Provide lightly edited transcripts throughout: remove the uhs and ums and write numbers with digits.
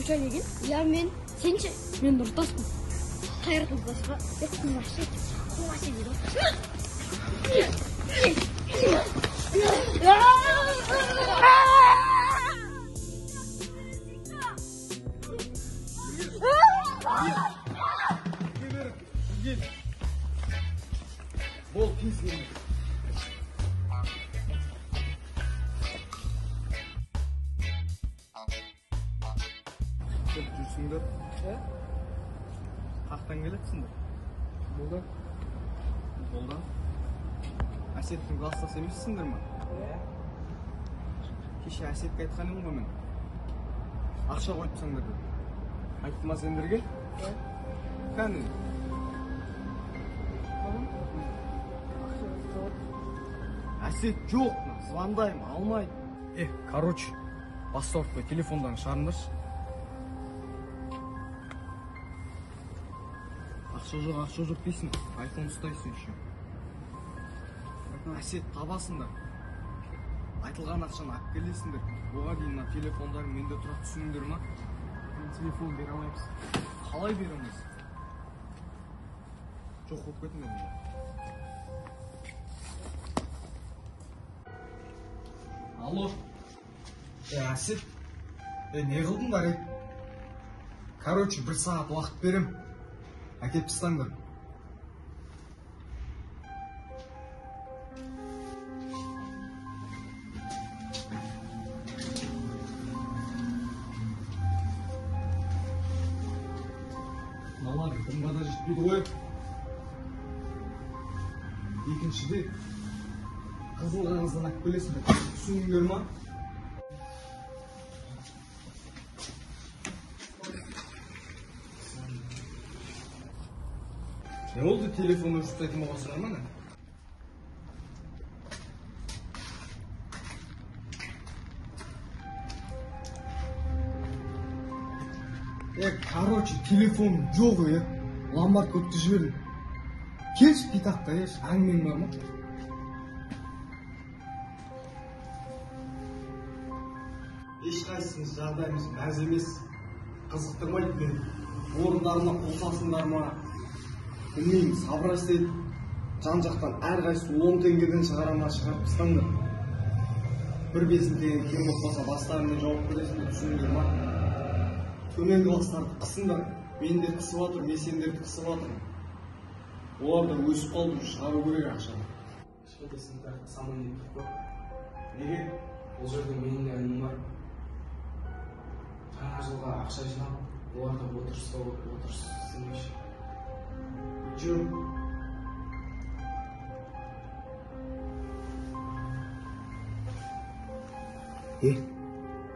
Нұржан деген? Иә, мен. Сен ше? Мен Нұртаспын. Қайрат Нұртас па? Е, Қумашы. Қумашы дейді ғой. Кел. Бол, тез кел. Кеп жүрсіңдер. Қақтан келетсіңдер? Болдан. Болдан. Әсеттің класстасы емессіңдер ма? Иә. Кеше Әсетке айтқан едім ғой мен. Ақша қойып тастаңдар деп. Айтты ма сендерге? Иә. Кәне. Әсет жоқ, звондаймын, алмайды. Короче, бас ауыртпай телефондан шығарыңдаршы. Ақша жоқ, ақша жоқ дейсің, айфон ұстайсың еще. Әсет табасыңдар. Айтылған ақшаны алып келесіңдер. Оға дейін мына телефондарың менде тұрады, түсіндіңдер ма? Мен телефон бере алмаймыз. Қалай бере алмайсың? Жоқ болып кетіңдер онда. Алло. Әсет. Не қылдыңдар, е? Короче, 1 сағат уақыт берем. Әкеп тастаңдар. Мыналар дымға да жетпейді ғой. Екіншіде, қызыл қағаздан алып келесіңдер. Түсіндіңдер ма? Не болды, телефон өшіп тастайтын болғансыңдар ма, не? Короче, телефон жоқ, ломбардқа өткізіп жібердім. Келші питақта, әңгімең бар ма? Ешқайсымыз жағдайымыз мәз емес, қызықтырмайды мені. Орындарына қосасыңдар ма? Білмеймін, собрать етіп, жан-жақтан әрқайсысы 10 теңгеден шығара ма, шығарып тастаңдар. Бір 5 теңге кем болып қалса, бастарыңмен жауап бересіңдер, түсіндіңдер ма? Төменгі класстарды қысыңдар. Мен де қысып жатырмын, мен сендерді қысып жатырмын. Олар да өсіп қалды, шығару керек ақшаны. Кішкентай сыныптарды қысамын деп тұр ғой. Неге? Ол жерде менің де інім бар. Жаңа жылға ақша жинап, олар да отырысыншы. Жоқ.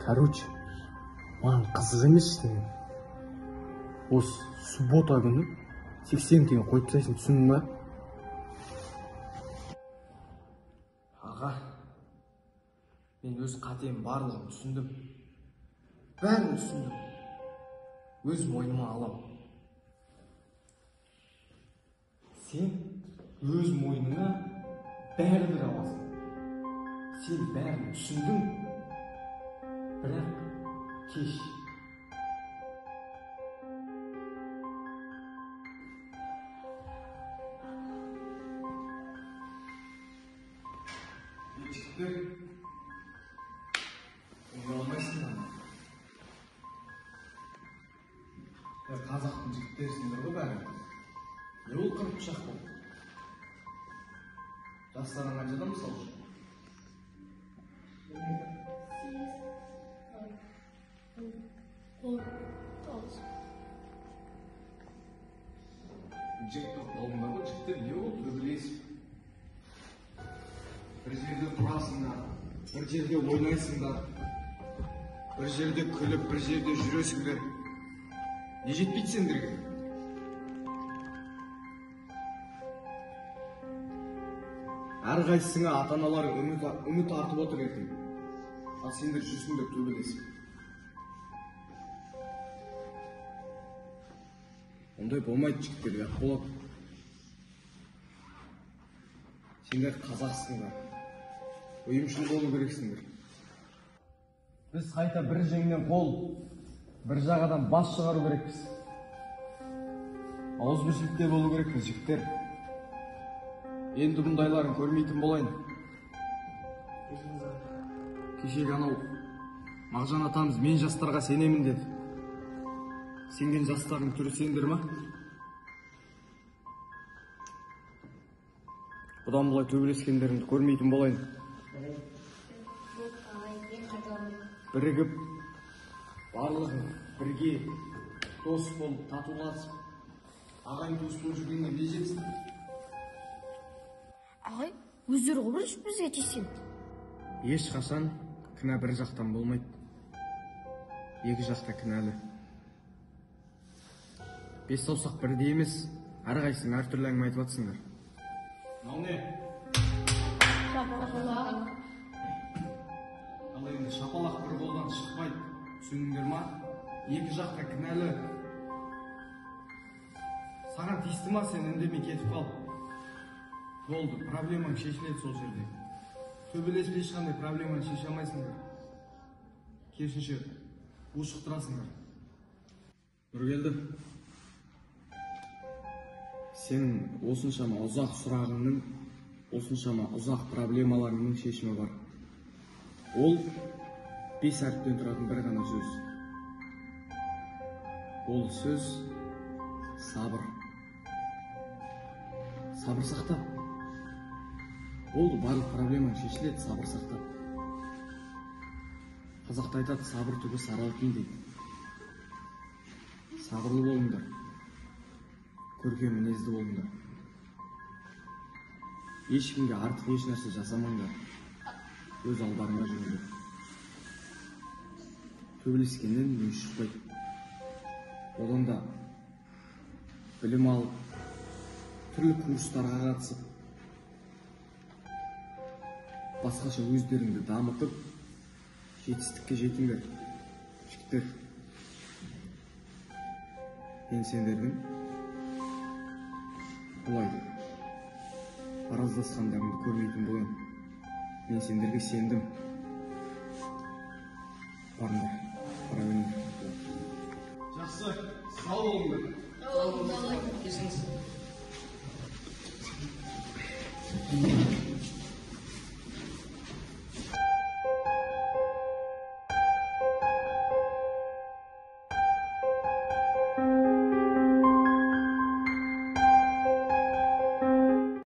Короче, маған қызық емес ештеңе. Осы суббота күні 80 теңге қойып тастайсың, түсіндің ба? Аға, мен өз қатем барлығын түсіндім. Бәрін түсіндім. Өз мойныма алам. Сен өз мойныңа бәрібір аласың. Сен бәрін түсіндің, бірақ кеш. Жігіттер, ойнай алмайсыңдар ма? Қазақтың жігіттерісіңдер ғой бәрі. Не ол қырық пышақ болды? Жастарың қаншада мысалы үшін? 8, 10, 9. Жігіт болып қалдыңдар ғой, жігіттер, не ол төбелесіп? Бір жерде тұрасыңдар, бір жерде ойнайсыңдар, бір жерде күліп, бір жерде жүресіңдер. Не жетпейді сендерге? Әрқайсысыңа ата-аналарың үміт артып отыр ертең. Ал сендер жүрсіңдер төбелесіп. Ондай болмайды, жігіттер, ұят болады. Сендер қазақсыңдар. Ұйымшыл болу керексіңдер. Біз қайта бір жеңнен қол, Бір жағадан бас шығару керекпіз. Ауызбіршілікте болу керекпіз, жігіттер. Енді бұндайларын көрмейтін болайын. Кешегі анау Мағжан атамыз мен жастарға сенемін деді. Сенген жастардың түрі сендер ма? Бұдан былай төбелескендеріңді көрмейтін болайын. Бірігіп, барлығын бірге дос болып, татуласып, ағайын туыс болып жүргенге не жетсін? Ағай, өздері ғой бірінші бізге тиіскен. Ешқашан кінә бір жақтан болмайды. Екі жақта кінәлі. Бес саусақ бірдей емес, әрқайсың әртүрлі әңгіме айтып жатсыңдар. Мынау не? Шапалақ. Ал енді шапалақ бір қолдан шықпайды, түсіндіңдер ма? Екі жақта кінәлі. Саған тиісті ма, сен үндемей кетіп қал. Болды, проблемаң шешіледі сол жерде. Төбелесіп ешқандай проблеманы шеше алмайсыңдар. Керісінше, ушықтырасыңдар. Нұргелді, сенің осыншама ұзақ сұрағыңның, осыншама ұзақ проблемаларыңның шешімі бар. Ол 5 әріптен тұратын бір ғана сөз. Ол сөз сабыр. Сабыр сақта. Болды, барлық проблемаң шешіледі, сабыр сақта. Қазақта айтады, сабыр түбі сары алтын дейді. Сабырлы болыңдар. Көркем мінезді болыңдар. Ешкімге артық еш нәрсе жасамаңдар. Өз алдарыңа жүріңдер. Төбелескеннен не шықпайды. Одан да білім алып, түрлі курстарға қатысып, басқаша өздеріңді дамытып, жетістікке жетіңдер. Жігіттер, мен сендердің бұлай араздасқандарыңды көрмейтін боламын. Мен сендерге сендім. Барыңдар, бара беріңдер. Жақсы, сау болыңдар. Сау болыңдар. Кешіріңіз.